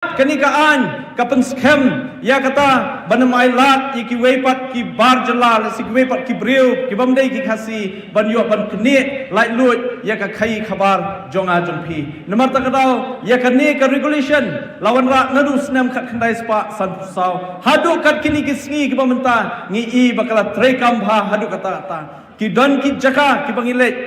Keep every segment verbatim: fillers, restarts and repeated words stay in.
Kane ka aiñ ka pynskhem ïa kata ban ym ailad ïa kiwei pat ki bar jylla lane kiwei pat ki briew ki bym dei ki Khasi ban ïoh ban knieh laitluid ïa ka khaïi khabar jong nga jong phi. Namar kata ka daw ïa kane ka regulation la wanrah naduh snem khatkhyndai spah sanphew saw haduh kat kine ki sngi kiba mynta ngi i ba ka la treikam bha haduh katta katta. Ki don ki jaka kiba ngi leit,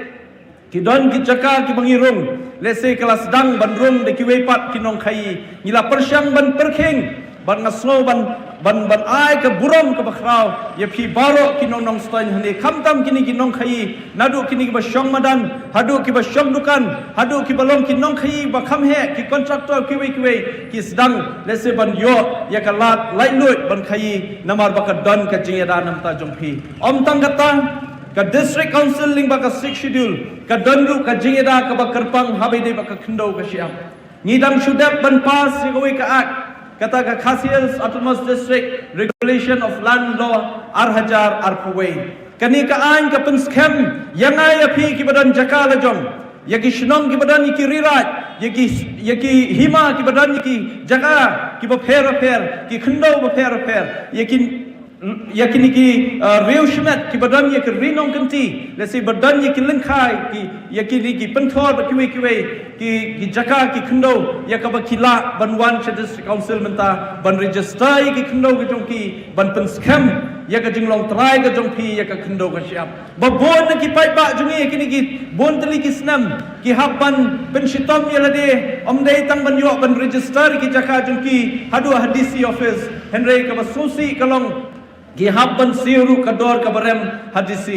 ki don ki jaka kiba ngi rung. Lehse ka la sdang ban rung da kiwei pat ki nongkhaïi. Ngi la pyrshang ban pyrkhing, ban nga sngew ban, ban, ban ai ka burom kaba khraw ïa phi baroh ki nong Nongstoiñ hangne, khamtam kine ki nongkhaïi, naduh kine kiba shong madan haduh kiba shong dukan, haduh kiba long ki nongkhaïi ba kham heh, ki contractor kiwei kiwei, ki sdang lehse ban ïoh ïa ka lad laitluid ban khaïi namar ba ka don ka jingïada namar ta jong phi. Ym tang kata, ka District Council lyngba ka Sixth Schedule ka don ruh ka jingïada kaba kyrpang haba ïadei bad ka khyndew ka shyiap. Ngi dang shu dep ban pass ïa kawei ka Act, kata ka Khasi Hills Autonomous District Regulation of Land Law ar hajar arphew wei. Kane ka aiñ ka pynskhem ïa nga ïa phi kiba don jaka la jong, ïa ki shnong kiba don ïa ki riraid, ïa ki, ïa ki hima kiba don ïa ki jaka kiba pher bapher, ki khyndew bapher bapher, ïa ki, ïa kine ki, uh, riew shimet kiba don ïa ki ri nongkynti, lehse ba don ïa ki lyngkha, ki, ïa kine ki pynthor bad kiwei kiwei ki, ki jaka ki khyndew, ïa kaba ki lah ban wan sha District Council mynta ban register ïa ki khyndew ka jong ki, ban pynskhem ïa ka jinglong trai ka jong phi ïa ka khyndew ka shyiap. Ba bun na ki paidbah jong ngi, kine ki bun tylli ki snem ki hap ban pynshitom ïa lade, ym dei tang ban ïoh ban register ki jaka jong ki haduh ha D C office, hynrei kaba sngewsih ka long ki hap ban siew ruh ka dor kaba rem ha D C.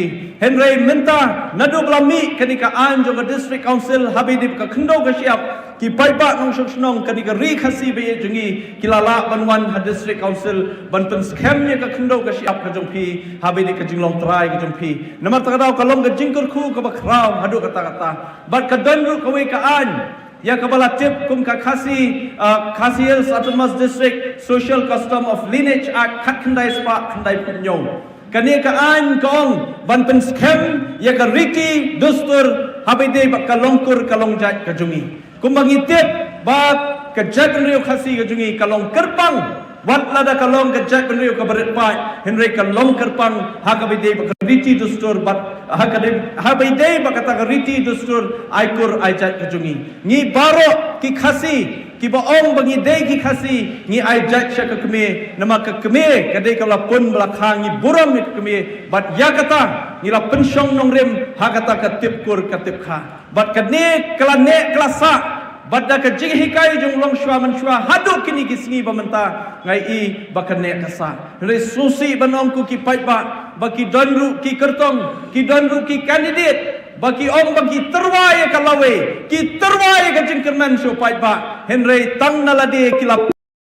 Hynrei mynta naduh ba la mih kane ka aiñ jong ka District Council haba ïadei bad ka khyndew ka shyiap, ki paidbah nongshong shnong kane ka ri Khasi ba ïeit jong ngi ki la lah ban wan ha District Council ban pynskhem ïa ka khyndew ka shyiap ka jong phi haba ïadei ka jinglong trai ka jong phi. Namar kata ka daw ka long ka jingkyrkhu kaba khraw haduh katta katta. Bad ka don ruh kawei ka aiñ ïa kaba la tip kum ka Khasi, uh, Khasi Hills Autonomous District Social Custom of Lineage Act khatkhyndai spah khyndaiphew hynñiew. Kane ka aiñ ka ong ban pynskhem ïa ka riti dustur haba ïadei bad ka long kur ka long jait ka jong ngi. Kumba ngi tip ba ka jaitbynriew Khasi ka jong ngi ka long kyrpang, wat lada ka long ka jaitbynriew kaba rit paid, hynrei ka long kyrpang ha kaba ïadei bad ka riti dustur bad ha ka dei, haba ïadei bad kata ka riti dustur ai kur ai jait ka jong ngi. Ngi baroh ki Khasi kiba ong ba ngi dei ki Khasi ngi ai jait sha ka kmie, namar ka kmie ka dei kaba la pun ba la kha, ngi burom ïa ka kmie, bad ïa kata ngi la pynshong nongrim ha kata ka tip kur ka tip kha. Bad kane ka la neh ka la sah, bad da ka jinghikai jong u longshuwa manshuwa haduh kine ki sngi ba mynta nga i ba ka neh ka sah. Hynrei sngewsih ban ong ko ki paidbah ba ki don ruh ki kyrtong, ki don ruh ki candidate ba ki ong ba ki tyrwa ïa ka lawei, ki tyrwa ïa ka jingkyrmen sha u paidbah, hynrei tang na lade ki la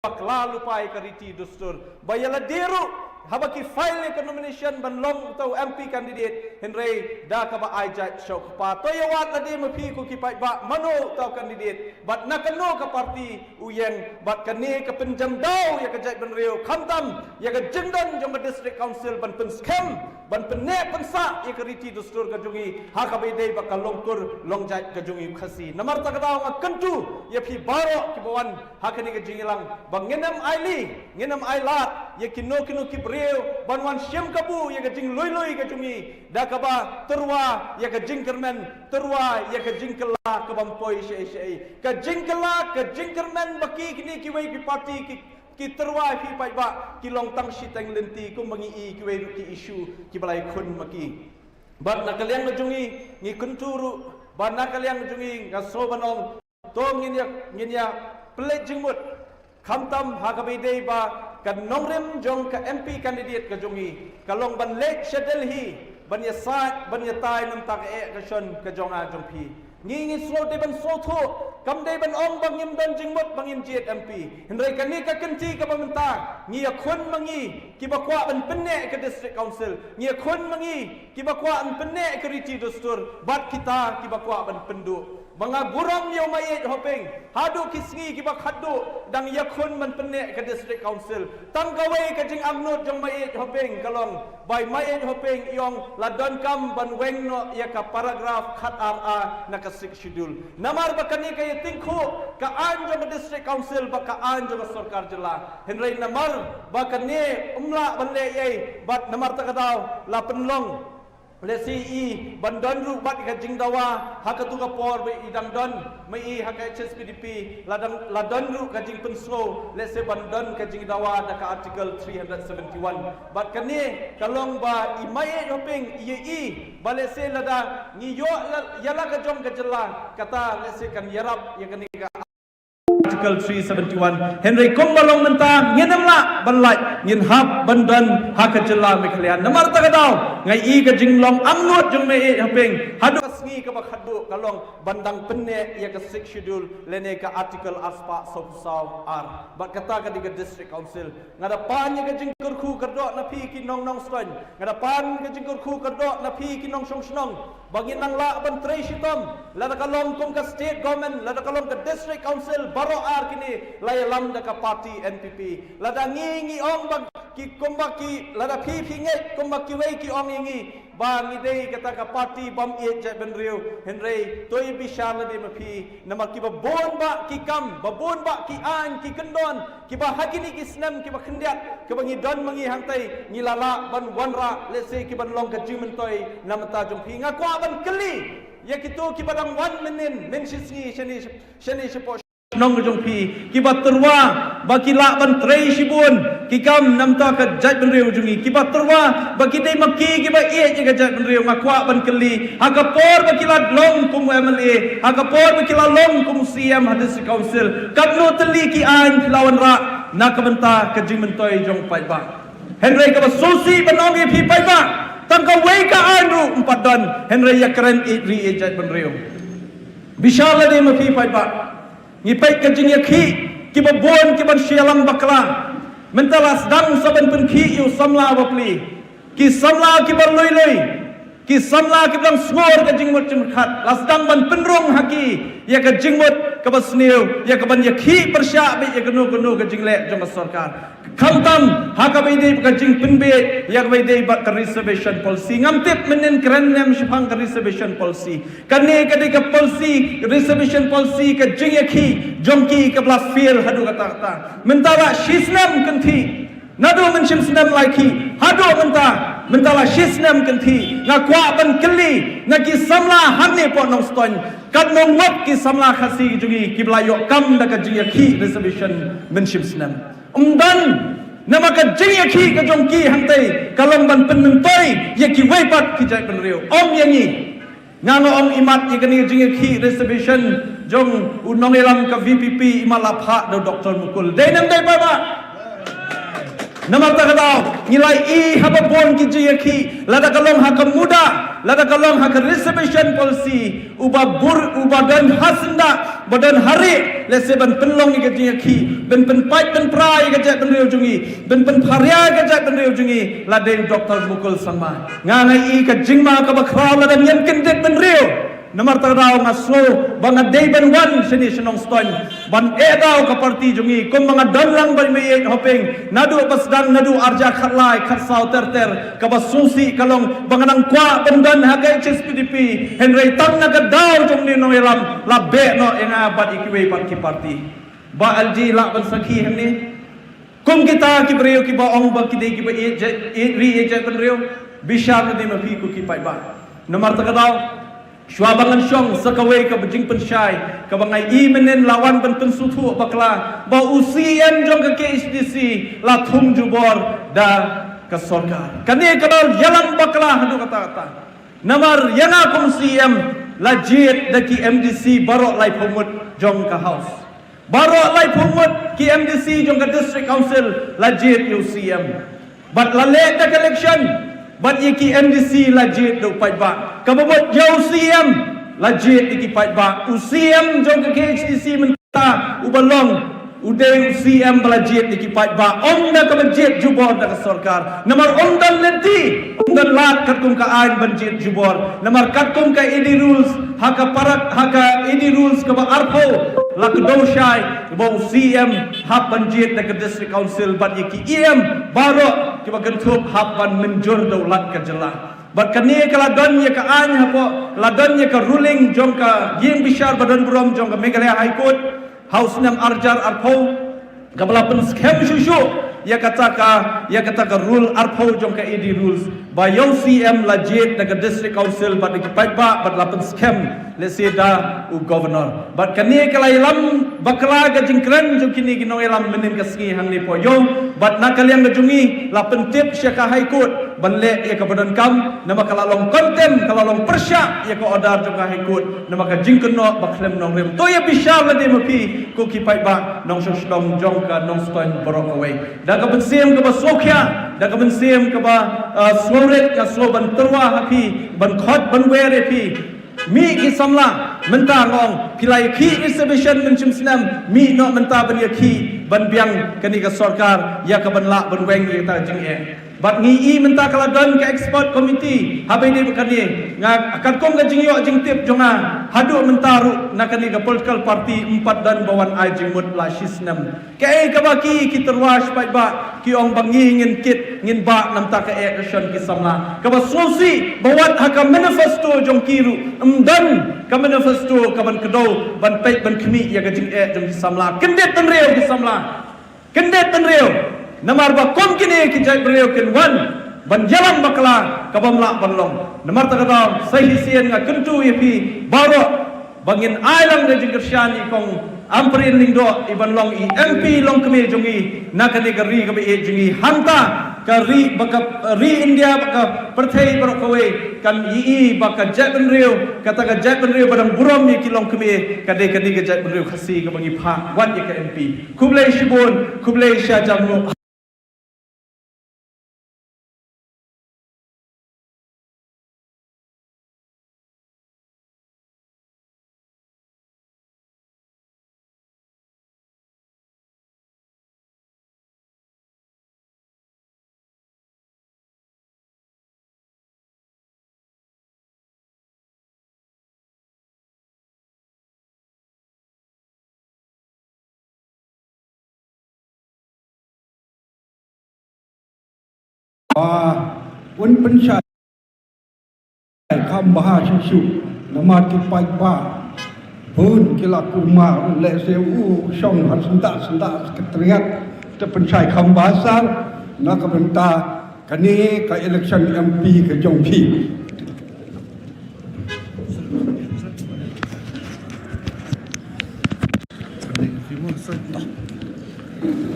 bakla lypa ïa ka riti dustur. Ba ïa lade ruh haba ki file ïa ka nomination ban long uta u M P candidate, hynrei da kaba ai jait sha u kpa. To ïa wad lade ma phi ko ki paidbah, mano uta u candidate bad na kano ka party u ïeng. Bad kane ka pynjamdaw ïa ka jaitbynriew, khamtam ïa ka jingdon jong ka District Council ban pynskhem, ban pynneh pynsah ïa ka riti dustur ka jong ngi ha kaba ïadei bad ka long kur long jait ka jong ngi u Khasi. Namar kata ka daw nga kyntu ïa phi baroh kiba wan ha kane ka jingïalang ba ngin ym ailad, ngin ym ailad ïa kino kino ki briew ban wan shim kabu ïa ka jinglui lui ka jong ngi da kaba tyrwa ïa ka jingkyrmen, tyrwa ïa ka jingkylla ka bym poi shaei shaei. Ka jingkylla, ka jingkyrmen ba ki kine kiwei ki party ki, ki tyrwa ïa phi paidbah, ki long tang shiteng lynti kumba ngi i kiwei ruh ki issue kiba la ïakhun ma ki. Bad na ka liang ka jong ngi, ngi kyntu ruh ba na ka liang ka jong ngi nga sngew ban ong, to ngin ïa, ngin ïa pynleit jingmut. Khamtam ha kaba ïadei ba ka nongrim jong ka M P candidate ka jong ngi ka long ban leit sha Delhi ban ïasaid ban ïatai na ka bynta ka eh ka shon ka jong nga jong phi. Ngi, ngi sngew dei ban sngewthuh, kam dei ban ong ba ngim don jingmut ba ngin jied M P. Hynrei kane ka kynti kaba mynta ngi ïakhun ma ngi kiba kwah ban pynneh ka District Council, ngi ïakhun ma ngi kiba kwah ban pynneh ka riti dustur, bad kita kiba kwah ban pynduh. Ba nga burom ïa u Maieit Hoping, haduh ki sngi kiba khatduh dang ïakhun ban pynneh ka District Council. Tang kawei ka jingangnud jong Maieit Hoping ka long ba i Maieit Hoping i ong la donkam ban weng noh ïa ka paragraph khat ar A na ka Sixth Schedule. Namar ba kane ka ïatyngkhuh ka aiñ jong ka District Council bad ka aiñ jong ka sorkar jylla. Hynrei namar ba kane ym lah ban leh ei, bad namar ta ka daw la pynlong, lehse i ban don ruh bad ka jingdawa ha katu ka por ba i dang don ma i ha ka H S P D P, la dang, la don ruh ka jingpynsngew, lehse ban don ka jingdawa da ka Article three hundred seventy-one. Bad kane ka long ba i Maieit Hoping i ïa i ba lehse lada ngi ïoh la, ïa la ka jong ka jylla, kata lehse kan ïarap ïa kane ka Article three seventy-one. Hynrei kumba long mynta ngin ym lah ban lait, ngin hap ban don ha ka jylla Meghalaya. Namar ta ka daw nga i ka jinglong angnud jong Maieit Hoping haduh ka sngi kaba khatduh ka long ban dang pynneh ïa ka Sixth Schedule lane ka Article arspah sawphew saw ar. Bad kata ka dei ka District Council. Nga da pan ïa ka jingkyrkhu kyrdoh na phi ki nong Nongstoiñ. Nga da pan ka jingkyrkhu kyrdoh na phi ki nongshong shnong ba ngin nang lah ban trei shitom, lada ka long kum ka state government, lada ka long ka district council, baroh ar kine la ïalam da ka party N P P. Lada ngi ngi ong ba ki kumba ki, lada phi phi ngeit kumba kiwei ki ong ïa ngi ba ngi dei kata ka party bym ïeit jaitbynriew, hynrei to ïa bishar lade ma phi, namar kiba bun bah ki kam, ba bun bah ki aiñ, ki kyndon, kiba ha kine ki snem kiba khyndiat kiba ngi don ma ngi hangtai ngi la lah ban wanrah, lehse kiban long ka jingmyntoi na bynta jong phi. Nga kwah ban kylli ïa kito kiba dang wan mynnin, mynshisngi shane, shane shapoh shnong jong phi, kiba tyrwa ba ki lah ban trei shibun ki kam na bynta ka jaitbynriew jong ngi, kiba tyrwa ba ki dei ma ki kiba ïeit ïa ka jaitbynriew. Nga kwah ban kylli, ha ka por ba ki la long kum u M L A, ha ka por ba ki la long kum u C M ha District Council, katno tylli ki aiñ phi la wanrah na ka bynta ka jingmyntoi jong u paidbah? Hynrei kaba sngewsih ban ong ïa phi paidbah, tang kawei ka aiñ ruh ym pat don, hynrei ïakren ïeit ri ïeit jaitbynriew. Bishar lade ma phi paidbah, ngi peit ka jingïakhih kiba bun kiban shu ïalam bakla. Mynta la sdang sa ban pynkhih ïa u samla bapli. Ki samla kiba lui lui, ki samla kiba dang sngur ka jingmut jingpyrkhat, la sdang ban pynrung ha ki ïa ka jingmut kaba sniew, ïa kaban ïakhih pyrshah beit ïa kano kano ka jingleh jong ka sorkar. Khamtam ha kaba ïadei bad ka jingpynbeit ïa kaba ïadei bad ka reservation policy. Ngam tip mynnin kren ne em shaphang ka reservation policy. Kane ka dei ka policy, reservation policy, ka jingïakhih jong ki kaba la fail haduh katta katta. Mynta la shisnem kynthih, naduh mynshem snem lai khih haduh mynta, mynta la shisnem kynthih. Nga kwah ban kylli na ki samla hangne hapoh Nongstoiñ, katno ngut ki samla Khasi jong ngi kiba la ïoh kam da ka jingïakhih reservation mynshem snem? Ym don. Namar ka jingïakhih ka jong ki hangtai ka long ban pynmyntoi ïa kiwei pat ki jaitbynriew, ym ïa ngi. Nga nga ong imat ïa kane ka jingïakhih reservation jong u nongïalam ka V P P imat la phah da u Doctor Mukul. Dei ne ym dei paidbah? Namar ta ka daw ngi la i haba bun ki jingïakhih, lada ka long ha ka MUDA, lada ka long ha ka reservation policy, uba bun, uba don ha syndah, ba don ha rieh, lehse ban pynlong ïa ka jingïakhih, ban pynpait pynpra ïa ka jaitbynriew jong ngi, ban pynpharia ïa ka jaitbynriew jong ngi, la dei u Doctor Mukul Sangma. Nga nga i ka jingma kaba khraw lada ngim kyndit bynriew. Namar ta ka daw nga sngew ba nga dei ban wan shane sha Nongstoiñ ban eh daw ka party jong ngi, kumba nga don lang bad i Maieit Hoping naduh ba sdang, naduh arhajar khatlai khatsaw ter ter. Kaba sngewsih ka long ba nga nang kwah ban don ha ka H S P D P, hynrei tang na ka daw jong une u nongïalam la beh noh ïa nga bad ïa kiwei pat ki party. Bah L G lah ban sakhi hangne. Kum kita ki briew kiba ong ba ki dei kiba ïeit jait, ïeit ri ïeit jaitbynriew, bishar lade ma phi ko ki paidbah. Namar ta ka daw, shuwa ba ngan shong sa kawei kaba jingpynshai kaba nga i mynnin la wan ban pynsngewthuh bakla ba u C M jong ka K H A D C la thung jubor da ka sorkar. Kane kaba ïalam bakla haduh katta katta. Namar ïa nga kum C M la jied da ki M D C baroh laiphew ngut jong ka House. Baroh laiphew ngut ki M D C jong ka District Council la jied ïa u C M. Bad la leh da ka election, bad ïa ki M D C la jied da u paidbah. Kaba bud ïa u C M la jied da ki paidbah. U C M jong ka K H A D C mynta uba long U dei u C M ba la jied ïa ki paidbah, ym da kaba jied jubor da ka sorkar. Namar ym don lynti, ym don lad katkum ka aiñ ban jied jubor. Namar katkum ka E D rules, ha ka para, ha ka E D rules kaba arphew, la kdew shai ba u C M hap ban jied da ka District Council bad ïa ki E M baroh kiba kynthup hap ban mynjur da u Lat ka jylla. Bad kane ka la don ïa ka aiñ hapoh, la don ïa ka ruling jong ka ïing bishar ba don burom jong ka Meghalaya High Court ha u snem ar hajar arphew, kaba la pynskhem shuh shuh ïa kata ka, ïa kata ka rule arphew jong ka E D rules, ba ïa u C M la jied da ka District Council bad da ki paidbah, bad la pynskhem lehse da u Governor. Bad kane ka la ïalam bakla ka jingkren jong kine ki nongïalam mynhynnin ka sngi hangne hapoh ïew, bad na ka liang ka jong ngi la pyntip sha ka High Court ban leh ïa kaba donkam, namar ka la long contempt, ka la long pyrshah ïa ka order jong ka High Court, namar ka jingkynnoh ba khlem nongrim. To ïa bishar lade ma phi ko ki paidbah nongshong shnong jong ka Nongstoiñ baroh kawei. Da ka mynsiem kaba sngewkhia, da ka mynsiem kaba, ah, sngewrit, nga sngew ban tyrwa ha phi, ban khot ban wer ïa phi. Mih ki samla, mynta nga ong, phi la ïakhih reservation mynshem snem, mih noh mynta ban ïakhih, ban biang kane ka sorkar ïa ka ban lah ban weng ïa kata ka jingeh. Bad ngi i mynta ka la don ka expert committee, haba ïadei bad kane, nga katkum ka jingïoh jingtip jong nga, haduh mynta ruh na kane ka political party ym pat don ba wan ai jingmut la shi snem. Kaei kaba ki, ki tyrwa shi paidbah, ki ong ba ngi ngin kit, ngin bah na bynta ka eh ka shon ki samla. Kaba sngewsih, ba wat ha ka manifesto jong ki ruh, ym don ka manifesto kaban kdew, ban peit, ban khmih ïa ka jingeh jong ki samla. Kyndit bynriew ki samla. Kyndit bynriew. Namar ba kum kine ki jaitbynriew kin wan ban ïalam bakla, kaba ym lah ban long. Namar kata ka daw, sa shisien nga kyntu ïa phi baroh, ba ngin ai lang ka jingkyrshan ïa i Kong Ampareen Lyngdoh, i ban long i M P longkmie jong ngi na kane ka ri kaba ïeit jong ngi. Hangta ka ri, ba ka ri India, ba ka pyrthei baroh kawei kan ïohi ba ka jaitbynriew, kata ka jaitbynriew ba dang burom ïa ki longkmie, ka dei kane ka jaitbynriew Khasi kaba ngi phah wat ïa ka M P. Khublei shibun, khublei shihajar nguh. Ba un pynshai kham bha shisha, namar ki paidbah bun ki la kulmar, lehse u shong ha syndah syndah sekretariat, te pynshai kham bha sar na ka bynta kane ka election M P ka jong phi.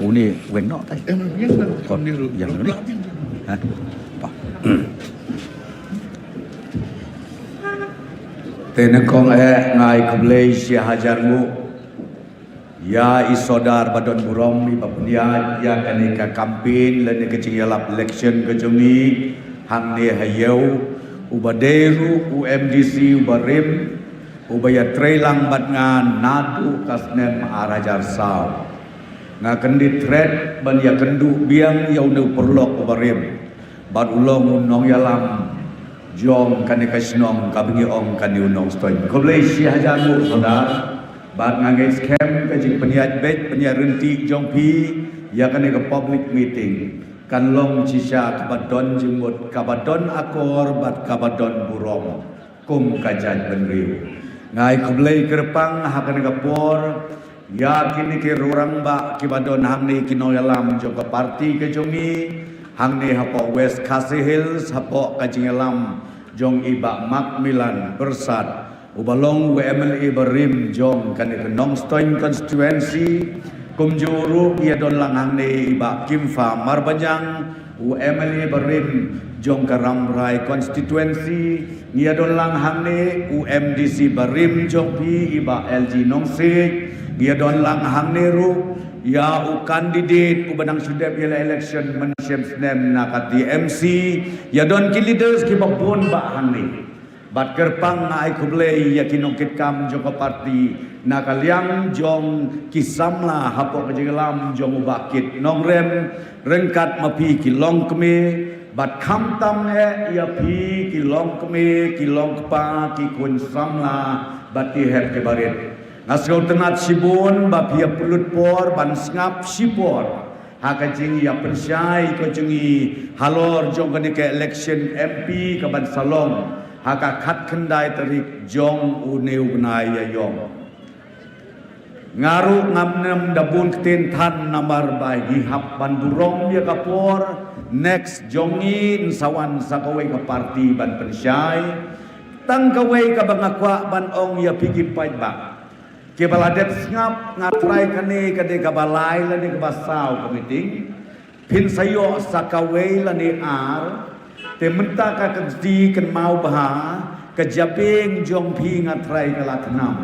Uni weng noh tai. Kot yang ni. Ha? Pah. Te nyngkong eh nga ai khublei shihajar nguh ïa i Sordar ba don burom, i ba pynïaid ïa kane ka campaign lane ka jingïalap election ka jong ngi hangne ha ïew, uba dei ruh u M D C uba rim, uba ïatrei lang bad nga naduh ka snem ar hajar saw. Nga kyndit thret ban ïakynduh biang ïa une u paralok uba rim bad u long u nongïalam jong kane ka shnong kaba ngi ong kane u Nongstoiñ. Khublei shihajar nguh Sordar, bad nga ngeit skhem ka jingpynïaid beit pynïaid ryntih jong phi ïa kane ka public meeting kan long shisha kaba don jingmut, kaba don akor bad kaba don burom kum ka jaitbynriew. Nga ai khublei kyrpang ha kane ka por ïa kine ki rangbah kiba don hangne, ki nongïalam jong ka party ka jong ngi hangne hapoh West Khasi Hills, hapoh ka jingïalam jong i Bah Macmillan Byrsat, uba long u M L A ba rim jong kane ka Nongstoiñ constituency, kumjuh ruh ïa don lang hangne i Bah Kimfa Marbaniang, u M L A ba rim jong ka Rambrai constituency, ngi ïa don lang hangne u M D C ba rim jong phi i Bah L G Nongsiej, ngi ïa don lang hangne ruh ïa u candidate uba dang shu dep ïaleh election mynshem snem na ka T M C, ïa don ki leaders kiba bun bha hangne. Bad kyrpang nga ai khublei ïa ki nongkitkam jong ka party na ka liang jong ki samla hapoh ka jingïalam jong u Bah Kit Nongrem, ryngkat ma phi ki longkmie, bad khamtam eh ïa phi ki longkmie, ki longkpa, ki khun samla, bad ki hep ki barit. Nga sngewtynnat shibun ba phi ïa pynlut por ban sngap shipor ha ka jingïapynshai ka jong ngi halor jong kane ka election M P kaban sa long ha ka khatkhyndai tarik jong une u bnai ïa ïong. Nga ruh ngam nym da bun ktien than namar ba ngi hap ban burom ïa ka por, next jong ngi yn sa wan sa kawei ka party ban pynshai. Tang kawei kaba nga kwah ban ong ïa phi ki paidbah kiba la dep sngap, nga trai kane ka dei kaba lai lane kaba saw ka meeting. Phin sa ïoh sa kawei lane ar, te mynta ka kynti kynmaw bha ka jabieng jong phi, nga trai ka la thnam.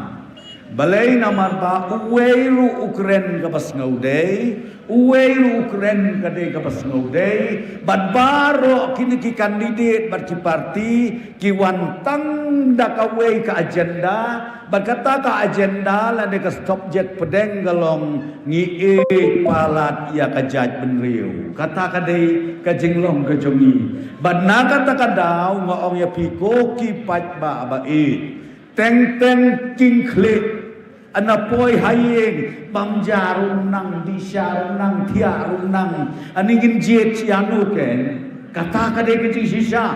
Balei? Namar ba uwei ruh u kren kaba sngewdei, uwei ruh u kren ka dei kaba sngewdei, bad baroh kine ki candidate bad ki party ki wan tang da kawei ka agenda, bad kata ka agenda lane ka subject pdeng ka long ngi ïeit palat ïa ka jaitbynriew. Kata ka dei ka jinglong ka jong ngi. Bad na kata ka daw nga ong ïa phi ko ki paidbah ba ïeit, teng teng king khlieh, ana poi ha ïing, bam ja ruh nang, di sha ruh nang, thiah ruh nang, ani ngin jied ïa nu ken. Kata ka dei ka jingshisha.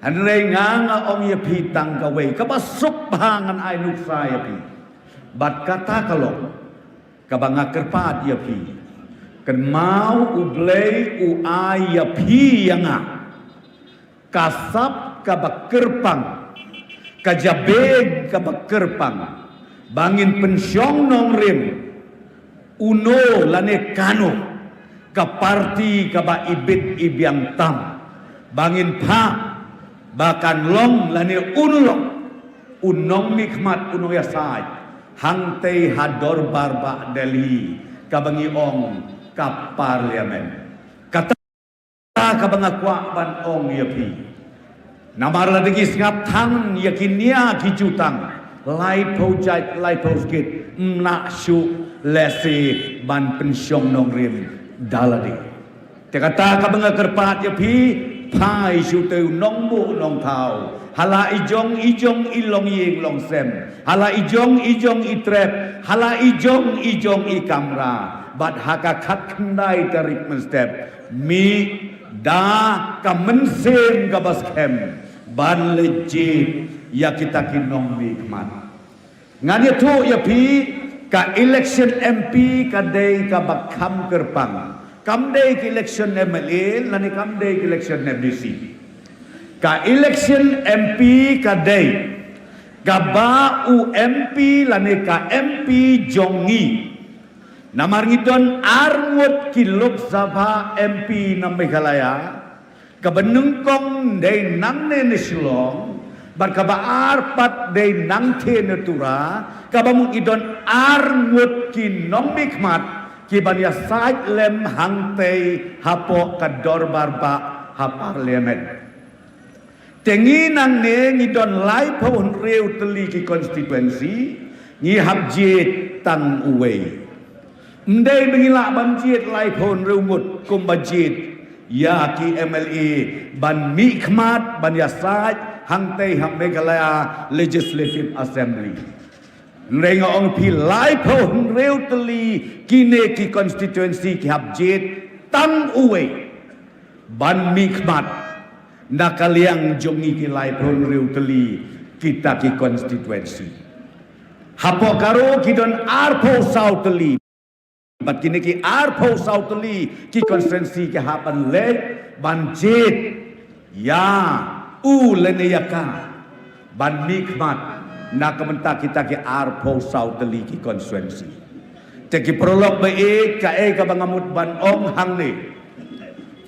Hynrei nga nga ong ïa phi tang kawei kaba suk bha ngan ai nuksa ïa phi. Bad kata ka long kaba nga kyrpad ïa phi. Kynmaw U Blei u ai ïa phi ïa nga ka sap kaba kyrpang, ka jabieng kaba kyrpang, ba ngin pynshong nongrim uno lane kano ka party kaba ibit ibiang tam, ba ngin phah ba kan long lane un long u nongmihkhmat, u nongïasaid hangtei ha dorbar bah Delhi, kaba ngi ong ka parliament. Kata kaba nga kwah ban ong ïa phi. Namar lada ngi sngap than ïa ki nia ki jutang, laiphew jait, laiphew skit, ym lah shuh lehse ban pynshong nongrim da lade. Te kata kaba nga kyrpad ïa phi, phai shu te u nongbuh nongthaw, ha la i jong i jong i longïing longsem, ha la i jong i jong i trep, ha la i jong i jong i kamra, bad ha ka khatkhyndai tarik mynstep, mih da ka mynsiem kaba skhem ban leit jied ïa kita ki nongmihkhmat. Ngan ïathuh ïa phi, ka election M P ka dei kaba kham kyrpang. Kam dei ka election M L A lane kam dei ka election M D C. Ka election M P ka dei kaba u M P lane ka M P jong ngi. Namar ngi don ar ngut ki Lok Sabha M P na Meghalaya, kaba nyngkong dei nangne na Shillong, bad kaba ar pat dei nangtei na Tura, kaba mut ngi don ar ngut ki nongmihkhmat kiban ïasaid lem hangtei hapoh ka dorbar bah ha parliament. Te ngi nangne ngi don laiphew hynriew tylli ki constituency, ngi hap jied tang uwei. Ym dei ba ngi lah ban jied laiphew hynriew ngut kumba jied ïa ki M L A ban mihkhmat ban ïasaid hangtei ha Meghalaya Legislative Assembly. Hynrei nga ong phi, laiphew hynriew tylli kine ki constituency ki hap jied tang uwei ban mihkhmat na ka liang jong ngi ki laiphew hynriew tylli kita ki constituency. Hapoh Garo ki don arphew saw tylli. Bad kine ki arphew saw tylli ki constituency ki hap ban leit ban jied ïa u lane ïa ka ban mihkhmat na ka bynta kita ki arphew saw tylli ki constituency. Te ki paralok ba ïeit, kaei kaba nga mut ban ong hangne,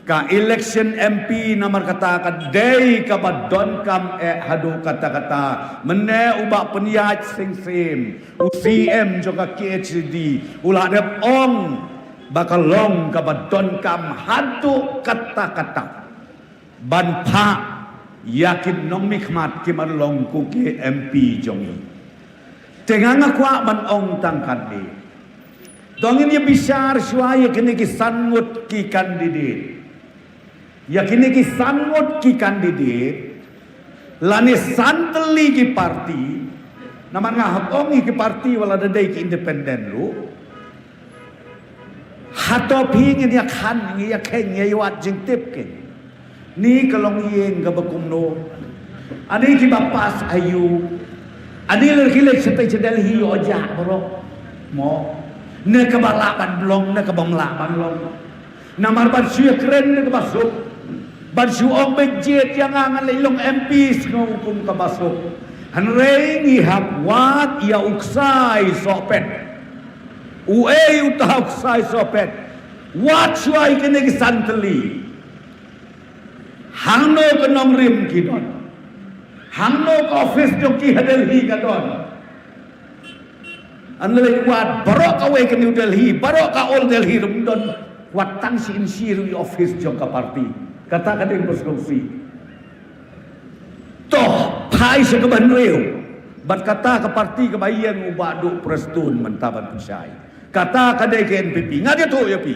ka election M P namar kata ka dei kaba donkam eh haduh katta katta. Mynne u Bah Pynïaid Sing Syiem, u C M jong ka K H A D, u la dep ong ba ka long kaba donkam haduh katta katta ban phah Ïa ki nongmihkhmat ki ban long kum ki M P jong ngi. Te nga nga kwah ban ong tang katne. To ngin ïa bishar shuwa ïa kine ki san ngut ki candidate. Ïa kine ki san ngut ki candidate. Lane san tylli ki parti. Namar nga hap ong ïa ki parti wat la da dei ki independent ruh. Hato phi ngin ïa khan, ngin ïa kheiñ, ngin ïa wad jingtip kein. Ni ka long ïing kaba kumno. Ani kiba pass aïu. Ani leh ki leh shatei sha Delhi ïoh jah baroh. Mo. Ne kaba lah ban long, ne kaba ym lah ban long. Namar ban shu ïa kren ne kaba suk. Ban shu ong beit jied ïa nga ngan leit long M P sngew kum kaba suk. Hynrei ngi hap wad ïa u ksai sohpet. Uei uta u ksai sohpet. Wat shuwa ïa kine ki san tylli. Hangno ka nongrim ki don. Hangno ka office jong ki ha Delhi ka don. Hynrei wat baroh kawei ka New Delhi, baroh ka Old Delhi ruh ym don. Wat tang shi inshi ruh ïa office jong ka parti. Kata ka dei ba sngewsih. To, phai sha kaba hynriew. Bad kata ka parti kaba ïeng u Bah Duh Prestone mynta ban pynshai. Kata ka dei ka N P P. Nga ïathuh ïa phi.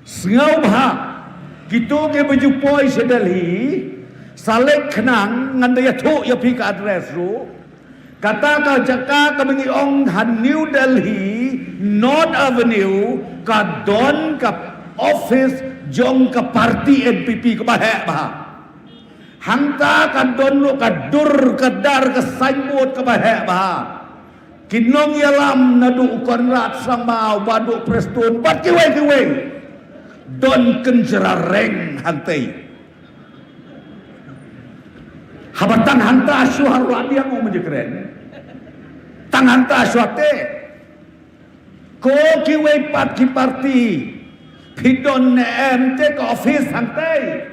Sngewbha. Kito kiba ju poi sha Delhi. Sa leit khnang ngan da ïathuh ïa phi ka address ruh. Kata ka jaka kaba ngi ong ha New Delhi, North Avenue, ka don ka office jong ka parti N P P kaba heh bha. Hangta ka don ruh ka dur ka dar ka signboard kaba heh bha. Ki nongïalam naduh u Conrad Sangma, u Bah Duh Prestone, bad kiwei kiwei. Don kynjra reng hangtei. Haba tang hangta shuwa ruh ïa nga mynta kren. Tang hangta shuwa te. Ko kiwei pat ki parti. Phi don ne em te ka office hangtei.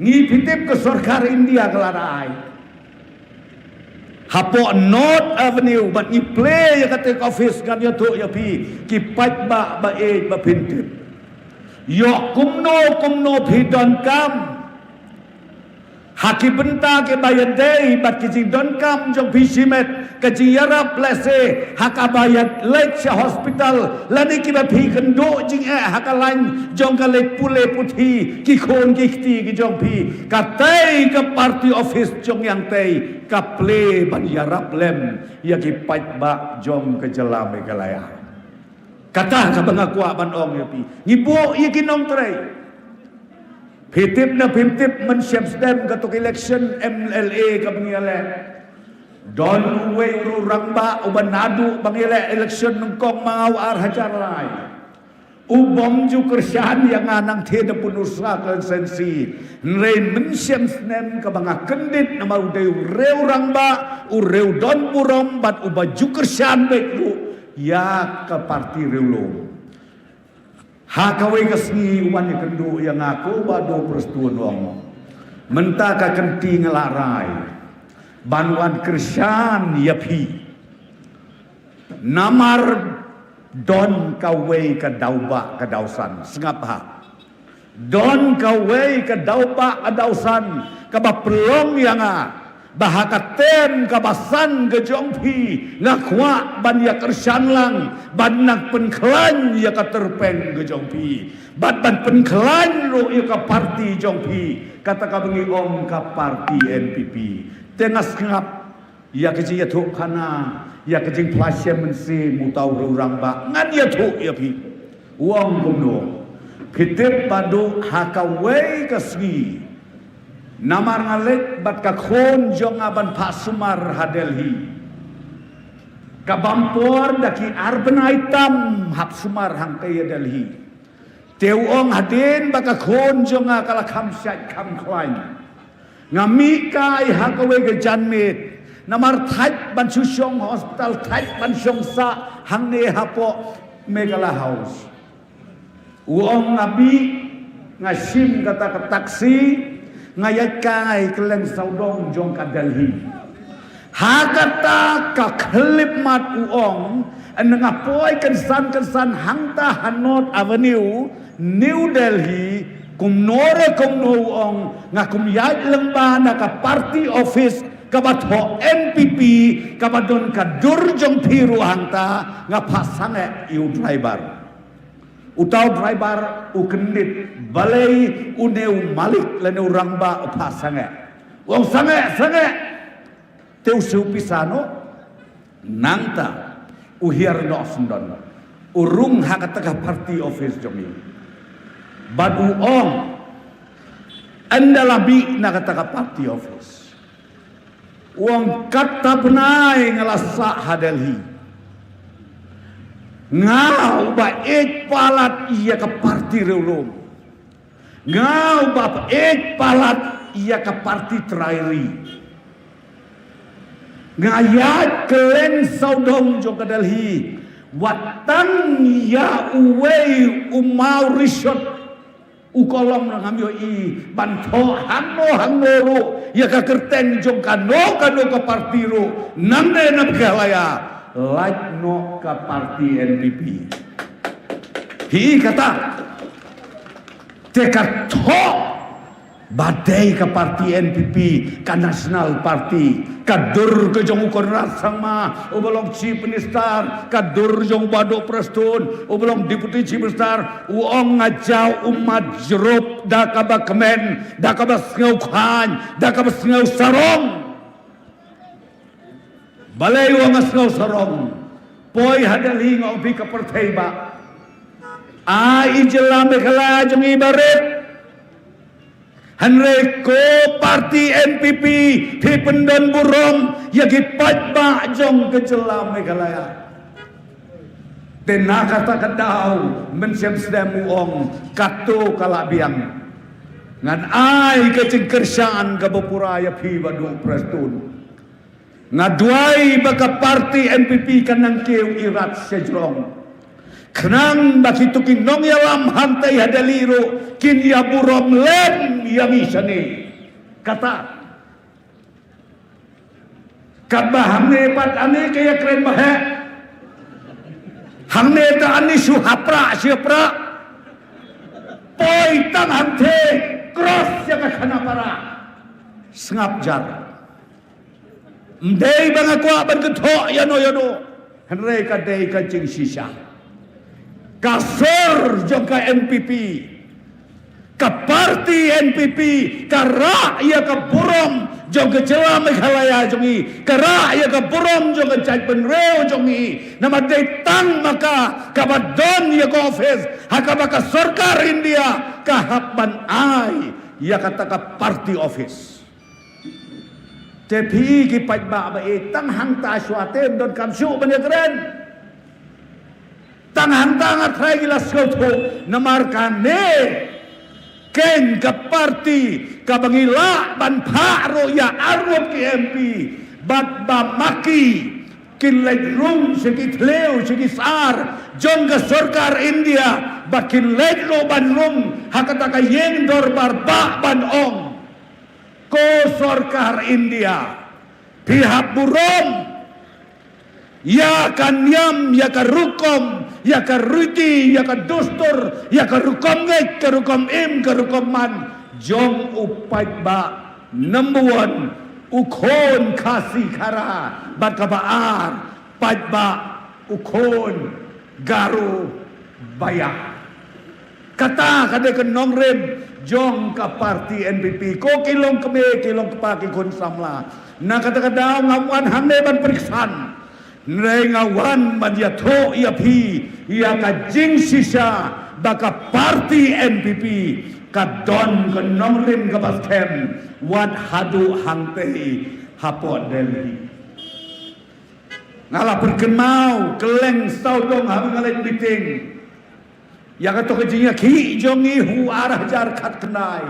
Ngi phi tip ka sorkar India ka la ai. Hapoh North Avenue bad ngi plie ïa kata ka office ngan ïathuh ïa phi ki paidbah ba ïeit ba phin tip. Ïoh kumno kumno phi donkam. Ha ki bynta kiba ïadei bad ki jingdonkam jong phi shimet ka jingïarap lehse ha kaba ïaleit sha hospital lane kiba phi kynduh jingeh ha ka lain jong ka leit pule puthi ki khun ki kti ki jong phi. Katei ka party office jong ngi hangtei ka plie ban ïarap lem ïa ki paidbah jong ka jylla Meghalaya. Kata kaba nga kwah ban ong ïa phi. Ngi buh ïa ki nongtrei. Phi tip ne phim tip, mynshem snem kato ka election M L A kaba ngi ïaleh. Don uwei u rangbah uba naduh ba ngi ïaleh election nyngkong ma nga u ar hajar lai. U bym ju kyrshan ïa nga nangta na Pynursla constituency. Hynrei mynshem snem kaba nga kyndit namar u dei u riew rangbah, u riew don burom bad uba ju kyrshan beit ruh ïa ka party riewlum. Ha kawei ka sngi u wan ïakynduh ïa nga, ko Bah Duh Prestone, u ong, mynta ka kynti nga la rai ban wan kyrshan ïa phi. Namar don kawei ka daw ba ka daw san, sngap ha. Don kawei ka daw ba ka daw san kaba pynlong ïa nga. Ba ha ka term kaba san ka jong phi nga kwah ban ïa kyrshan lang ban nang pynkhlaiñ ïa ka tyrpeng ka jong phi. Bad ban pynkhlaiñ ruh ïa ka party jong phi. Kata kaba ngi ong ka party N P P. Te nga sngap ïa ka jingïathuh khana, ïa ka jingphla shem mynsiem uta u riew rangbah, ngan ïathuh ïa phi. U ong kumno. Phi tip Bah Duh, ha kawei ka sngi. Namar nga leit bad ka khun jong nga ban phah sumar ha Delhi. Ka bam por da ki ar bnai tam hap sumar hangtei ha Delhi. Te u ong hadien ba ka khun jong nga ka la kham shait kham khlaiñ. Nga mih kai ha kawei ka janmiet. Namar thait ban shu shong hospital, thait ban shong sah hangne hapoh Meghalaya House. U ong nga mih, nga shim kata ka taxi, nga ïaid kai kylleng sawdong jong ka Delhi. Ha kata ka khyllipmat u ong, nga poi kynsan kynsan hangta ha North Avenue, New Delhi, Kumno re kumno u ong, nga kum ïaid lyngba na ka party office kaba thoh N P P, kaba don ka dur jong phi ruh hangta. Nga phah sangeh ïa u driver. Uta u driver u kyndit, balei une u malik lane u rangbah u phah sangeh. U ong sangeh, sangeh. Te u siew pisa noh. Nangta u hiar noh syndon, u rung ha kata ka party office jong ngi. Bad u ong, ynda la mih na kata ka party office, u ong kata bnai nga la sah ha Delhi. Nga uba ïeit palat ïa ka party riewlum. Nga uba ïeit palat ïa ka party trai ri. Nga ïaid kylleng sawdong jong ka Delhi, wat tang ïa uwei u maw rishot u kolom ngam ïohi ban thoh hangno hangno ruh ïa ka kyrteng jong kano kano ka party ruh nangne na Meghalaya, lait noh ka party N P P. Hi kata. Te ka thoh ba dei ka party N P P, ka National Party, ka dur ka jong u Conrad Sangma uba long Chief Minister, ka dur jong u Bah Duh Prestone uba long Deputy Chief Minister, u ong nga jaw ummat jrup da kaba kmen, da kaba sngewkhlaiñ, da kaba sngewsarong. Balei u ong nga sngewsarong? Poi ha Delhi nga ong phi ka pyrthei bah, ai i jylla Meghalaya jong ngi barit. Hynrei ko party N P P phi pyndon burom ïa ki paidbah jong ka jylla Meghalaya. Te na kata ka daw Mynsiem Snem u ong kato ka la biang. Ngan ai ka jingkyrshan kaba pura ïa phi Bah Duh Prestone. Nga duwai ba ka party N P P kan nang kiew irat sha jrong, khnang ba kito ki nongïalam hangtei ha Delhi ruh kin ïa burom lem ïa ngi shane. Kata kaba hangne pat ani ka ïa kren ba heh. Hangne ta ani shu hapra shu hapra. Poi tang hangtei cross ïa ka Khanapara. Sngap jar. Ym dei ba nga kwah ban kynthoh ïano ïano, hynrei ka dei ka jingshisha. Ka sur jong ka N P P, ka party N P P ka rah ïa ka burom jong ka jylla Meghalaya jong ngi, ka rah ïa ka burom jong ka jaitbynriew jong ngi. Namar dei tang ma ka kaba don ïa ka office ha kaba ka sorkar India ka hap ban ai ïa kata ka party office. Te phi ki paidbah ba ïeit, tang hangta shuwa te ym donkam shuh ban ïakren. Tang hangta nga trai ngi la sngewthuh namar kane keiñ ka party kaba ngi lah ban phah ruh ïa arngut ki M P bad ba ma ki kin leit rung sha ki thliew sha ki sar jong ka sorkar India, ba kin leit ruh ban rung ha kata ka ïing dorbar bah ban ong, ko sorkar India, phi hap burom ïa ka niam, ïa ka rukom, ïa ka riti, ïa ka dustur, ïa ka rukom ngeit, ka rukom im, ka rukom man jong u paidbah number one, u khun Khasi Khara, bad kaba ar, paidbah u khun Garo Baiar. Kata ka dei ka nongrim jong ka party N P P. Ko ki longkmie, ki longkpa, ki khun samla, na kata ka daw ngam wan hangne ban pyrkhat, hynrei nga wan ban ïathuh ïa phi ïa ka jingshisha ba ka party N P P ka don ka nongrim kaba skhem wat haduh hangtei hapoh Delhi. Nga la pynkynmaw kylleng sawdong haba nga leit meeting ïa kato ka jingïakhih jong ngi ha u ar hajar khatkhyndai.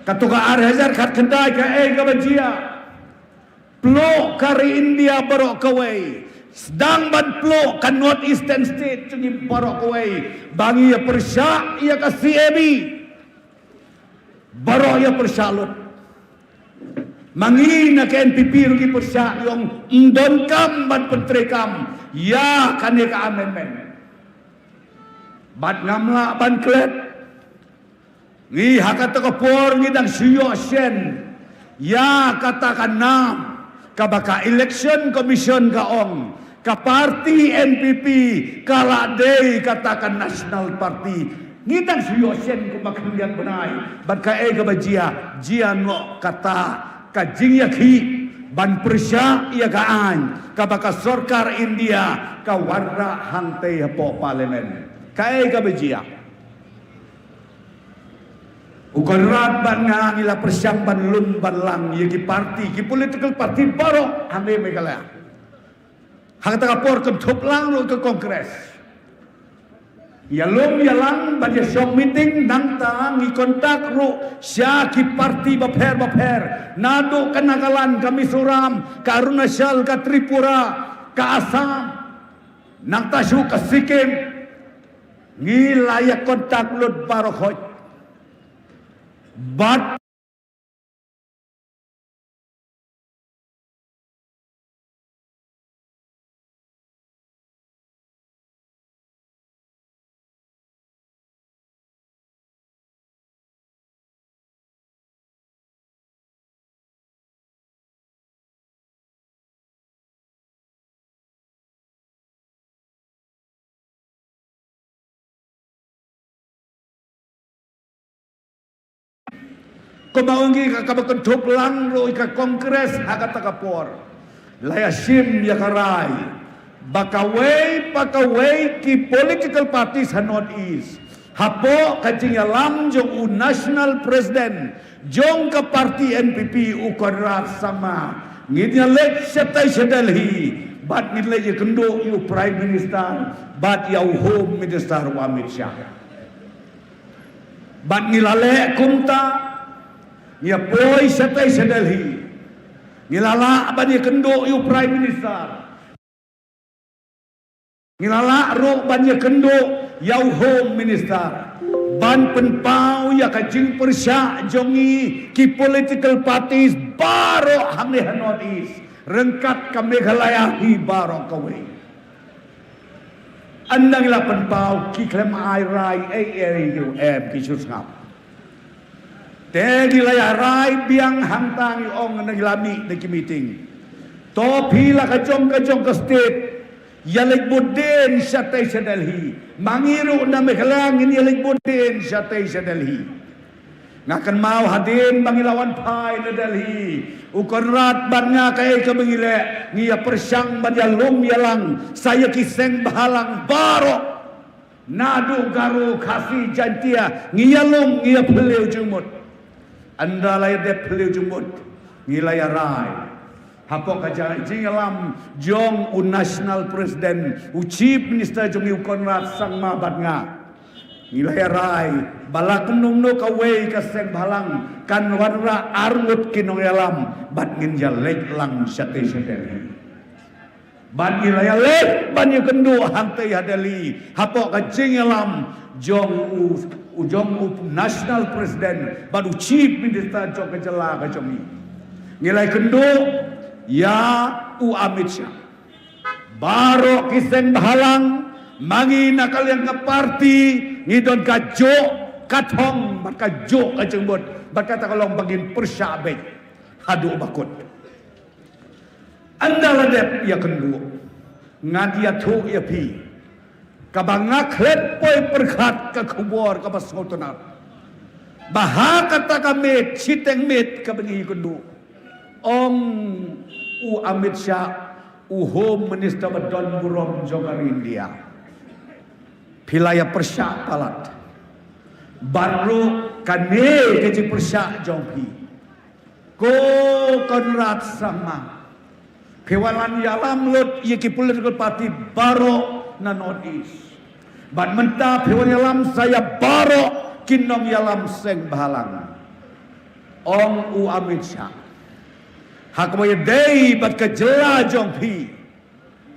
Kato ka ar hajar khatkhyndai kaei kaba jia? Pluh ka ri India baroh kawei, sdang ban pluh ka North Eastern State jong ngi baroh kawei ba ngi ïa pyrshah ïa ka C A B. Baroh ïa pyrshah lut. Ma ngi na ka N P P ruh ngi pyrshah, ngi ong ym donkam ban pyntreikam ïa kane ka amendment. Bad ngam lah ban klet. Ngi ha kata ka por ngi dang shu ïoh shen ïa kata ka nam kaba ka Election Commission ka ong ka party N P P ka la dei kata ka National Party. Ngi dang shu ïoh shen kumba khyndiat bnai bad kaei kaba jia, jia noh kata ka jingïakhih ban pyrshah ïa ka aiñ kaba ka sorkar India ka wanrah hangtei hapoh Parliament. Kaei kaba jia? U Conrad bad nga ngi la pyrshang ban lum ban lang ïa ki party, ki political party baroh hangne Meghalaya. Ha kata ka por kynthup lang ruh ka Congress. Ïalum ïalang bad ïashong meeting, nangta ngi contact ruh sha ki party bapher bapher, naduh ka Nagaland, ka Mizoram, ka Arunachal, ka Tripura, ka Assam, nangta shuh ka Sikkim. Ngi la ïa contact lut baroh khoit. Bad Kumba ong ki, ka, kaba kynthup lang ruh ïa ka Congress ha kata ka por. La ïa shim ïa ka rai ba kawei pa kawei ki political parties ha North East, hapoh ka jingïalam jong u National President jong ka party N P P, u Conrad Sangma, ngin ïa leit shatei sha Delhi bad ngin leit ïakynduh ïa u Prime Minister bad ïa u Home Minister, u Amit Shah. Bad ngi la leh kumta, ngi ïa poi shatei sha Delhi. Ngi la lah ban ïakynduh ïa u Prime Minister. Ngi la lah ruh ban ïakynduh ïa u Home Minister ban pynpaw ïa ka jingpyrshah jong ngi ki political parties baroh hangne ha North East, ryngkat ka Meghalaya hi baroh kawei. Ynda ngi la pynpaw, ki khlem ai rai ei ei ruh, em, ki shu sngap. Te ngi la ïa rai biang hangta, ngi ong, ynda ngi la mih na ki meeting, to phi la ka jong ka jong ka state ïa leit vote dien shatei sha Delhi. Ma ngi ruh na Meghalaya ngin ïa leit vote dien shatei sha Delhi. Nga kynmaw hadien ba ngi la wan phai na Delhi, u Conrad bad nga, kaei kaba ngi leh, ngi ïa pyrshang ban ïalum ïalang sa ïa ki seng bhalang baroh. Naduh Garo, Khasi, Jaintia, ngi ïalum, ngi ïa phylliew jingmut. Ynda la ïa dep phylliew jingmut, ngi la ïa rai. Hapoh ka ja-, jingïalam jong u National President, u Chief Minister jong ngi u Conrad Sangma bad nga, ngi la ïa rai ba la kumno kumno kawei ka seng bhalang kan wanrah arngut ki nongïalam bad ngin ïa leit lang shatei sha Delhi. Bad ngi la ïa leit ban ïakynduh hangtei ha Delhi hapoh ka jingïalam jong u, u jong u National President bad u Chief Minister jong ka jylla ka jong ngi. Ngi la ïakynduh ïa u Amit Shah. Baroh ki seng bhalang, ma ngi na ka liang ka party, ngi don kajuh ka thong bad kajuh ka jingmut bad kata ka long ba ngin pyrshah beit haduh ba kut. Ynda la dep ïakynduh, ngan ïathuh ïa phi kaba nga khlem poi pyrkhat, ka khubor kaba sngewtynnat, ba ha kata ka miet, shiteng miet kaba ngi ïakynduh, ong u Amit Shah, u Home Minister ba don burom jong ka ri India, phi la ïa pyrshah palat. Bad ruh kane ka jingpyrshah jong phi, ko Conrad Sangma, phi wan ïalam lut ïa ki political party baroh na North East. Bad mynta phi wan ïalam sa ïa baroh ki nongïalam seng bhalang, ong u Amit Shah. Ha kaba ïadei bad ka jylla jong phi,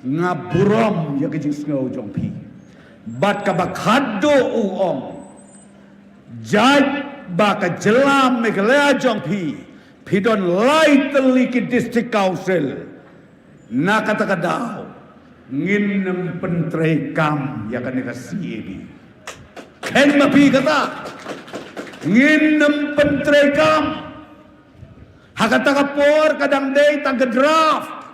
nga burom ïa ka jingsngew jong phi. Bad kaba khadduh u ong, jait ba ka jylla Meghalaya jong phi, phi don lai tylli ki district council, na kata ka daw ngin ym pyntreikam ïa kane ka C A B. Khein ma phi kata. Ngin ym pyntreikam. Ha kata ka por ka dang dei tang ka draft.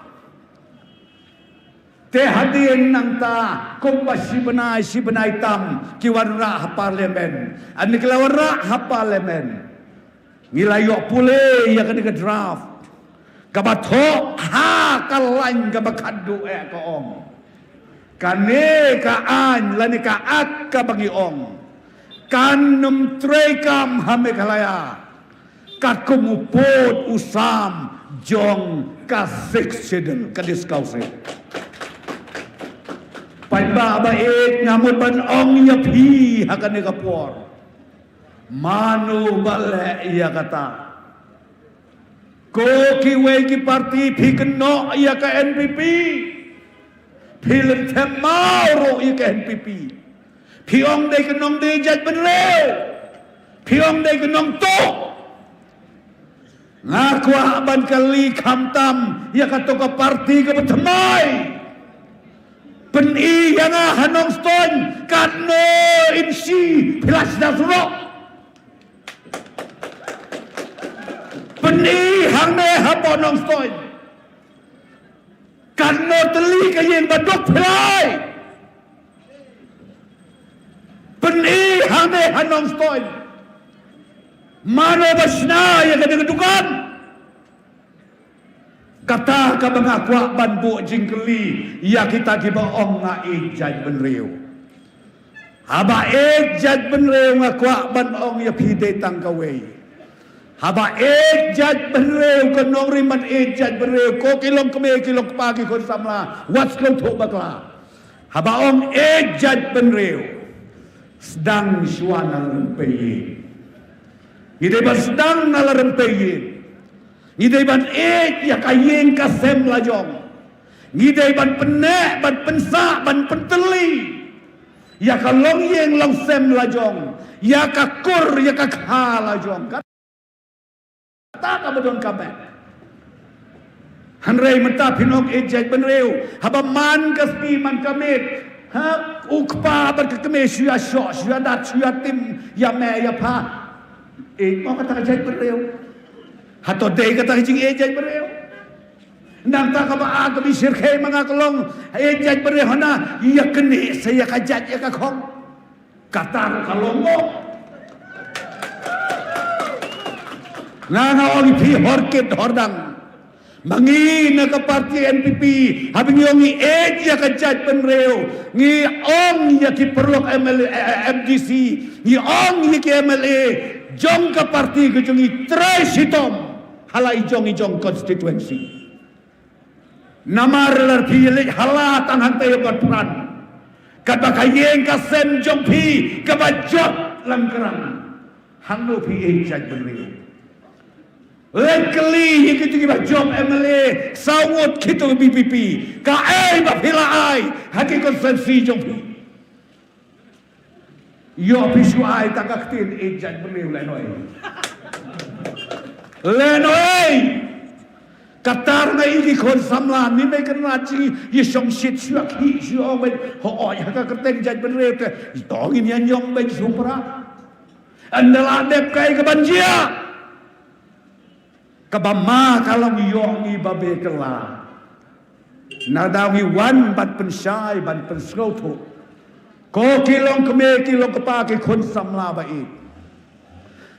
Te hadien nangta kumba shi bnai shi bnai tam ki wanrah ha parliament. Ani ki la wanrah ha parliament. Ngi la ïoh pule ïa kane ka draft kaba thoh ha ka lain kaba khadduh eh, ka ong, kane ka aiñ lane ka Act kaba ngi ong kan ym treikam ha Meghalaya katkum u pud u sam jong ka Sixth Schedule, ka Disc Council. Paidbah ba ïeit, nga mut ban ong ïa phi ha kane ka por, mano ba leh ïa kata? Ko kiwei ki parti phi kynnoh ïa ka N P P, phi lynthem maw ruh ïa ka N P P. Phi ong dei ka nongdie jaitbynriew, phi ong dei ka nongtuh. Nga kwah ban kylli khamtam ïa kato ka parti kaba thymmai. Pyni ïa nga ha Nongstoiñ katno inshi phi la sdang surok. Pyni hangne hapoh Nongstoiñ katno tylli ka ïing ba duk phi la ai. Pyni hangne ha Nongstoiñ mano ba shna ïa kane ka dukan. Kata kaba nga kwah ban buh jingkylli ïa kita kiba ong nga ïeit jaitbynriew. Haba ïeit jaitbynriew nga kwah ban ong ïa phi dei tang kawei. Haba ïeit jaitbynriew, ka nongrim ban ïeit jaitbynriew, ko ki longkmie ki longkpa ki khun samla, wat sngewthuh bakla. Haba ong ïeit jaitbynriew, sdang shuwa na la rympei ïing. Ngi dei ban sdang na la rympei ïing. Ngi dei ban ïeit ïa ka ïing ka sem la jong. Ngi dei ban pynneh, ban pynsah, ban pyntylli ïa ka longïing longsem la jong, ïa ka kur ïa ka kha la jong. Kata kaba donkam eh. Hynrei mynta phin ong ïeit jaitbynriew, haba man ka sngi man ka miet, ha, u kpa bad ka kmie shu ïa shoh, shu ïa dat, shu ïa tim ïa me ïa pha. Ïeit mo kata ka jaitbynriew? Hato dei kata ka jingïeit jaitbynriew? Nangta kaba ar kaba shyrkhei ma nga ka long ïeit jaitbynriew, hana ïa kane sa ïa ka jait ïa ka khong. Kata ruh ka long mo. Nga nga ong ïa phi hor kit hor dang, ma ngi na ka parti N P P, haba ngi ong ngi ïeit ïa ka jaitbynriew, ngi ong ïa ki paralok M L A, eh, eh, M D C, ngi ong ïa ki M L A jong ka parti ka jong ngi trei shitom ha la i jong i jong constituency. Namar lada phi leit ha la tang hangta ïa ka pran, katba ka ïing ka sem jong phi kaba jot lang krang, hangno phi ïeit jaitbynriew? Leit kylli ïa kito kiba jop M L A saw ngut, kito V P P, kaei ba phi la ai ha ki constituency jong phi? Ïoh phi shu ai tang ka ktien ïeit jaitbynriew, lehnohei? Lehnohei? Kata ruh nga ïohi ki khun samla, mynta ka nat jingïashongshit shuwa, ki shu ong beit, hooid, ha ka kyrteng jaitbynriew te to ngin ïa ñiong beit shu pra. Ynda la dep kaei kaban jia? Kaba ma ka long ïoh ngi ba beh kylla. Nada ngi wan ban pynshai, ban pynsngewthuh, ko ki longkmie ki longkpa ki khun samla ba ïeit,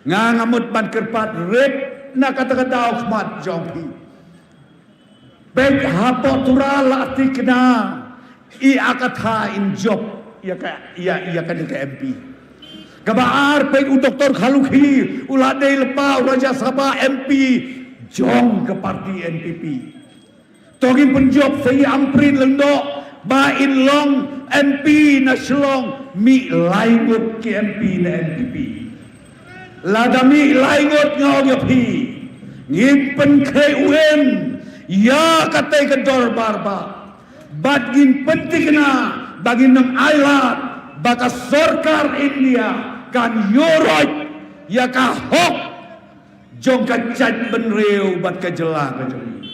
nga nga mut ban kyrpad rit na kata ka daw khmat jong phi. Peit hapoh Tura la thikna i Agatha in jop ïa ka, ïa, ïa kane ka M P. Kaba ar, peit u Doktor Kharlukhi u la dei lypa u Rajya Sabha M P jong ka parti N P P. To ngin pynjop sa i Ampareen Lyngdoh ba in long M P na Shillong, mih lai ngut ki M P na N P P. Lada mih lai ngut nga ong ïa phi, ngin pynkhreh u im ïa katei ka dorbar ba, bad ngin pynthikna ba ngin ym ailad ba ka sorkar India kan ïuhroit ïa ka hok jong ka jaitbynriew bad ka jylla ka jong ngi.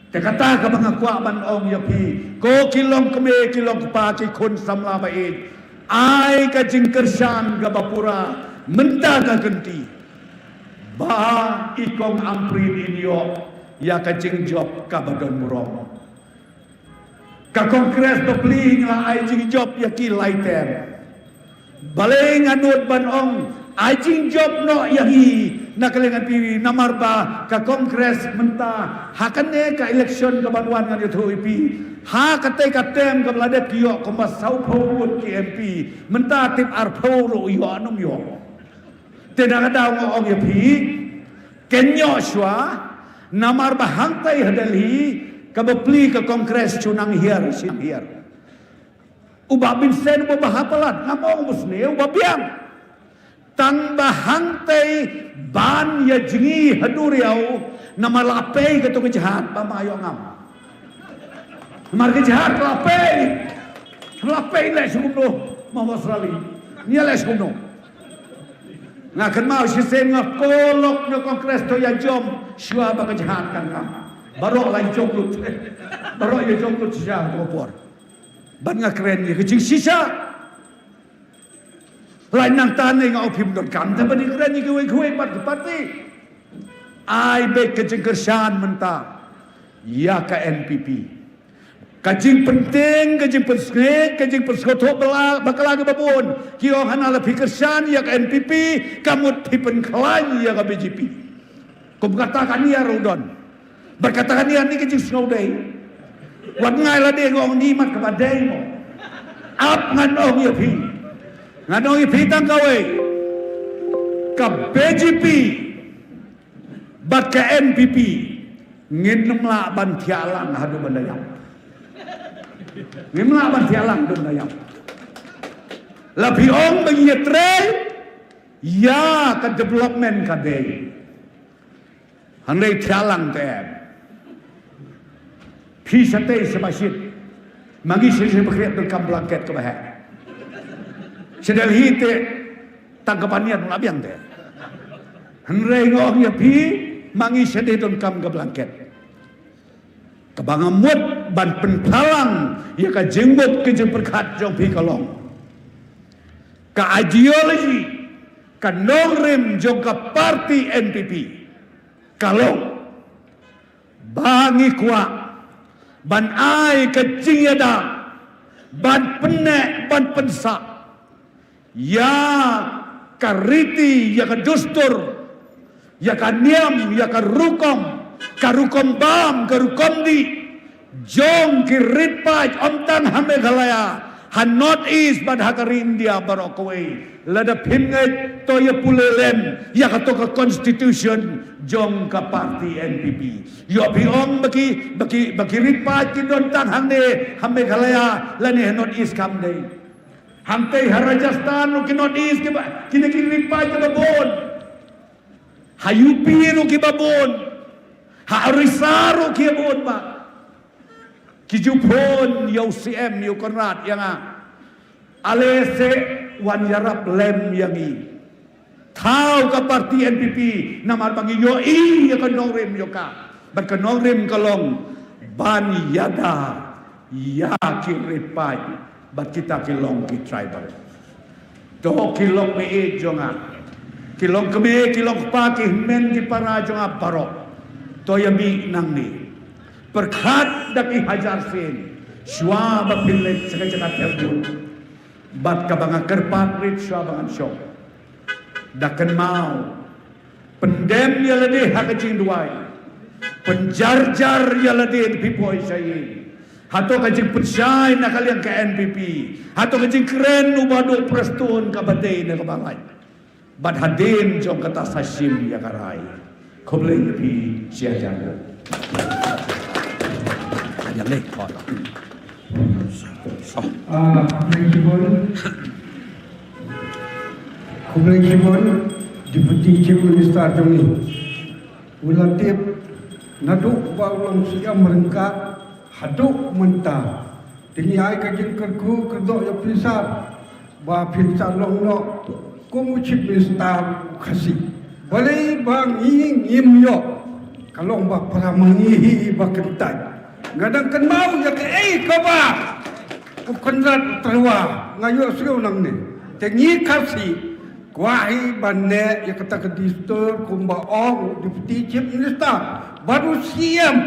Te kata kaba nga kwah ban ong ïa phi, ko ki longkmie ki longkpa ki khun samla ba ïeit, ai ka jingkyrshan kaba pura Mynta ka kynti ba i Kong Ampareen in ïoh ïa ka jingjop kaba don burom. Ka Congress bapli nga la ai jingjop ïa ki lai term. Balei nga nud ban ong ai jingjop noh ïa ngi na ka liang N P P, namar ba ka Congress mynta ha kane ka election kaban wan ngan ïathuh ïa phi, ha katei ka term kaba la dep ki ïoh kumba sawphew ngut ki M P, mynta tip arphew ruh ïoh ne ym ïoh. Te na ka daw nga ong ïa phi, kin ïoh shuwa, namar ba hangtei ha Delhi ka bapli ka Congress shu nang hiar shin hiar. U Bah Vincent uba bha palat, ngam ong u sniew, uba biang. Tang ba hangtei ban ïa jngi ha duriaw, namar la pei kato ka jhat ba ma ïoh ngam. Namar ka jhat la pei. La pei leh shu kumno, ma Australia. Nia leh shu kumno. Nga kynmaw shisien nga call lok na Congress to ïa jom shuwa ba ka jhat kan ngam. Baroh la ïa jom lut. Baroh ïa jom lut shisha to por. Ban nga kren ïa ka jingshisha. Lai nangta ne nga ong phim donkam te ban ïa kren ïa kiwei kiwei bad ka party. Ai beit ka jingkyrshan mynta ïa ka N P P. Ka jingpynteng, ka jingpynsngew, ka jingpynsngewthuh bakla, bakla kiba bun. Ki ong hana la phi kyrshan ïa ka N P P, ka mut phi pynkhlaiñ ïa ka B J P. Kum kata ka niar u don. Bad kata ka niar ni ka jingsngew dei. Wat ngai lade nga ong ni mat kaba dei mo. Ap ngan ong ïa phi. Ngan ong ïa phi tang kawei. Ka B J P bad ka N P P ngin ym lah ban thiah lang haduh ban da ïap. Ngin ym lah ban thiah lang haduh ban da ïap. La phi ong ba ngi ïatrei ïa ka development ka dei. Hynrei thiah lang te em. Phi shatei shaba shit. Ma ngi shatei shaba khriat donkam blanket kaba heh. Sha Delhi te tang ka paniat la biang te. Hynrei nga ong ïa phi, ma ngi shatei donkam ka blanket. Kaba nga mut ban pynpaw lang ïa ka jingmut ka jingpyrkhat jong phi ka long, ka ideology, ka nongrim jong ka party N P P ka long ba ngi kwah ban ai ka jingïada, ban pynneh, ban pynsah ïa ka riti, ïa ka dustur, ïa ka niam, ïa ka rukom, ka rukom bam, ka rukom dih jong ki rit paid, ym tang ha Meghalaya, ha North East bad ha ka ri India baroh kawei. Lada phim ngeit to ïa pule lem ïa kato ka constitution jong ka party N P P. Ïoh phi ong ba ki, ba ki, ba ki rit paid ki don tang hangne ha Meghalaya lane ha North East, kam dei. Hangtei ha Rajasthan ruh ki North East kiba, kine ki rit paid kiba bun. Ha U P ruh kiba bun. Ha Orissa ruh kiba bun ba. Ki ju phone ïa u C M, ïa u Conrad, ïa nga. Ale se wan ïarap lem ïa ngi. Thaw ka party N P P, namar ba ngi ïohi ïa ka nongrim ïa ka. Bad ka nongrim ka long ban ïada ïa ki rit paid bad kita ki long ki tribal. To ki long mei jong nga, ki long kmie, ki long kpa, ki hynmen ki para jong nga baroh. To ïa mih nangne. Pyrkhat da ki hajar sien shuwa ba phin leit sha ka jaka ther bun. Bad kaba nga kyrpad rit shuwa ba ngan shong, da kynmaw, pyndem ïa lade ha ka jingduwai. Pynjarjar ïa lade, phi poi sha ïing. Hato ka jingpynshai na ka liang ka N P P, hato ka jingkren uba duh Prestone kaba dei ne kaba lait. Bad hadien jong kata sa shim ïa ka rai. Khublei ïa phi shi hajar nguh. Ïa leh ko. Ah, khublei shibun. Khublei shibun, Deputy Chief Minister jong ngi. U la tip naduh ba u long C M ryngkat haduh mynta. Te ngi ai ka jingkyrkhu kyrdoh ïa phi sir ba phin sa long noh kum u Chief Minister u Khasi. Balei ba ngi ngim ïoh? Ka long ba para ma ngi hi ba kyntait. Nga dang kynmaw ïa kaei kaba u Conrad u tyrwa, nga ïohsngew nangne. Te ngi Khasi Kwah hi ban neh ïa kata ka dustur kumba ong u Deputy Chief Minister bad u C M.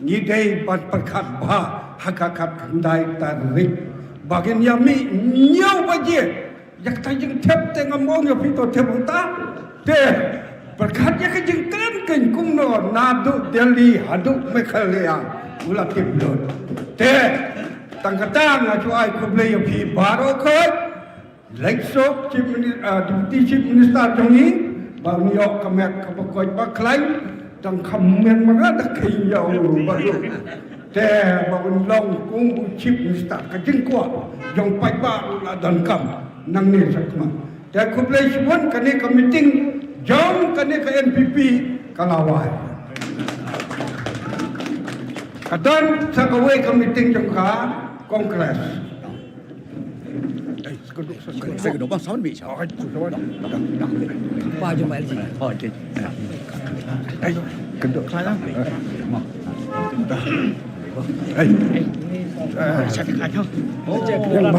Ngi dei ban pyrkhat bha ha ka khatkhyndai tarik ba ngin ïa mih hynñiew baje. Ïa kata jingthep te ngam ong ïa phi to thep hangta. Te pyrkhat ïa ka jingkren kein kumno naduh Delhi haduh Meghalaya u la tip lut. Te tang kata nga ju ai khublei ïa phi baroh khoit. Leit suk Chief Mini-, ah, Deputy Chief Minister jong ngi ba un ïoh ka met kaba koit ba khlaiñ. Tang ka met ma nga da kheiñ ïa u baroh. Te ba un long kum u Chief Minister ka jingkwah jong paidbah u la donkam nangne shakhmat. Te khublei shibun, kane ka meeting jong kane ka N P P ka la wai. Ka don sa kawei ka meeting jong ka Congress.